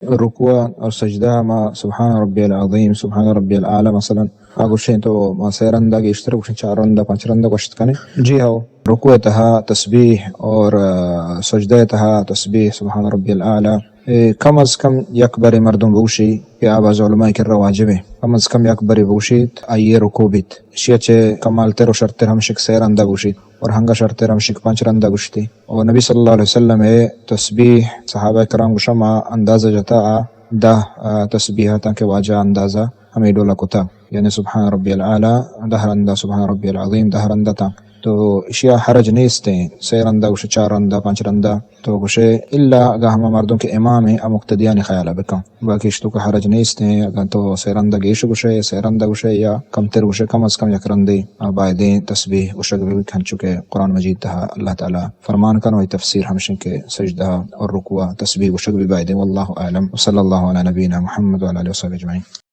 رکوع اور سجدہ ما سبحان ربی العظیم، سبحان ربی الاعلی مثلاً آ گوشیں تو ما سہ رندا گیشتر گوشیں، چار رندا، پنچ رندا گوشت کنیں۔ جی ہو۔ رکوع تہا تسبیح اور، آ، سجدہ تہا تسبیح سبحان ربی الاعلی، اے، کم از کم یک برے مردم بگوشی کہ آ باز علماء کرا واجب ہے۔ کم از کم یک برے بگوشیت، آئیے رکوع بیت۔ اشیا چہ کمال تر و شرتر ہمشک سہ رندا بگوشیت۔ اور ہنگا شرتر ہمشک پنچ رندا گوشتی۔ اور نبی صلی اللہ علیہ وسلم اے تسبیح صحابہ کرام گوشا ما اندازہ جتا آ دہ، آ، تسبیح تاں کہ واجہ اندازہ ہمیں ڈولا کتا۔ یعنی سبحان ربی الاعلی دہ رندا، سبحان ربی العظیم دہ رندا تاں۔ تو اشیا حرج نیستیں، سہ رندا گوشے، چار رندا، پنچ رندا۔ تو گوشے الا اگاں ہما مردم کہ امام ہیں، آ مقتدیانی خیالا بکن۔ باقی اشتو کا حرج نیستیں، اگاں تو سہ رندا گیش گوشے، سہ رندا گوشے یا کمتر گوشے، کم از کم یک رندے آ بایدیں تسبیح گوشگ بہ بیت، ہنچو کہ قرآن مجید تہا اللہ تعالی فرمان کن و تفسیر ہمشن کہ سجدہ اور رکوع تسبیح گوشگ بہ بایدیں۔ واللہ اعلم۔ وصلی اللہ علی نبینا محمد وعلی آلہ وصحبہ اجمعین۔